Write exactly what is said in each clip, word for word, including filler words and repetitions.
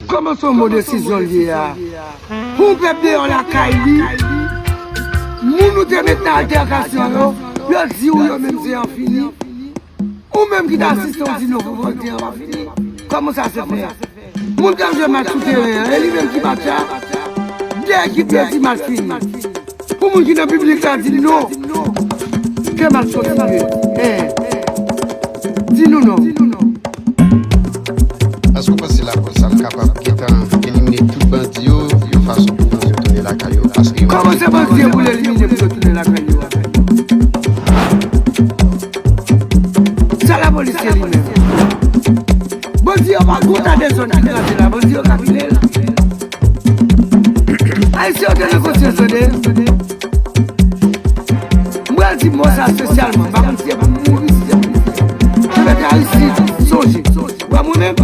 Kòman se yon bon desizyon l ye a? Pou yon pèp deyò lakay li, moun ou te met nan altèkasyon yo, yo di w yo menm se yon fini. Ou menm ki t asiste, w di non, Fofòl di an pa fini. Kòman sa se fè? Moun k ap jwe match sou teren an, e li menm ki match la. De ekip yo di match fini. Pou moun ki nan piblik la di non, ke match kontinye. Eh, di nou non. Èske w panse lapolis ap kapab gentan elimine tout bandi yo yon fason pou moun yo tounen lakay yo? Paske yo. Kòman se bandi yo pou l elimine pou yo tounen lakay yo a? Sa lapolis ye li menm? Bandi yo pa gon ta de zòn ki kraze la, bandi yo ka kite l. Ayisyen yo gen konsyans tande. M pral di mo sa espesyalman, m pa konn si se pou m mouri, si se pou m viv. Mwen Aristide, sonje. Ou wè mwen menm?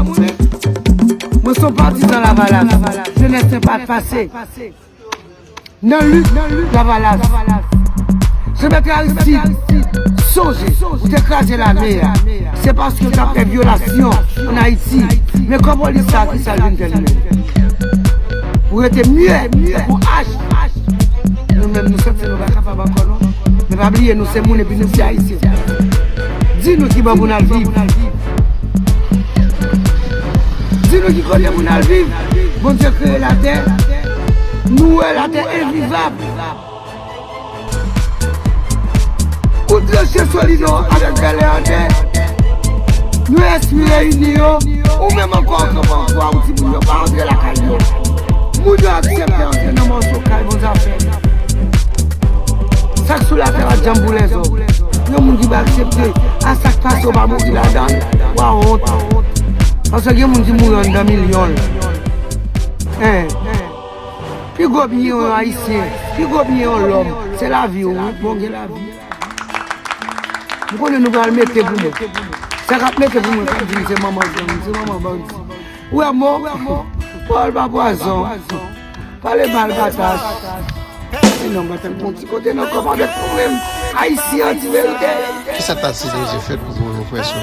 Mwen se yon patizan Lavalas. Jenès Senpal pase nan lit Lavalas. Se Mèt Aristide, sonje, ou te kraze lame a. Se paske w t ap fè vyolasyon ann Ayiti. Men kò polis sa, kisa l vin fè li menm? Ou rete myè tankou ach. Nou menm, nou santi nou pa kapab ankò non. Men pa bliye, nou se moun epi nou se Ayisyen. Di nou ki bò pou n al viv. Di nou ki kote pou n al viv. Bondye kreye latè. Nou wè latè envivab. Ou tranche Solino avèk Bèlè an de. Nou espire ini yo. Ou menm ankò, kanpe ankò, ou di moun yo pa antre lakay yo. Moun yo aksepte antre nan mòso kay, bon zafè. Sa k sou latè pa t janm pou lèzòm. Yon moun ki pa aksepte a sa k pase, w pa mouri ladan l, w a wont. Paske gen moun ki mouri anndan milyon l. Hein. Pi gwo byen yon Ayisyen, pi gwo byen yon lòm, se lavi w wi. Bon, gen lavi. M konnen nou pral mete pou mwen. Sa k ap mete pou mwen, k ap di m se manman gang, se manman bandi. Ou wè mo? Pawòl pa pwazon. Pale mal pa tach. Sinon, m pa t ap gon ti kote nan kò m avèk nou menm. Ayisyen an di verite. Kisa ta sipoze fèt pou pran yon pwazon?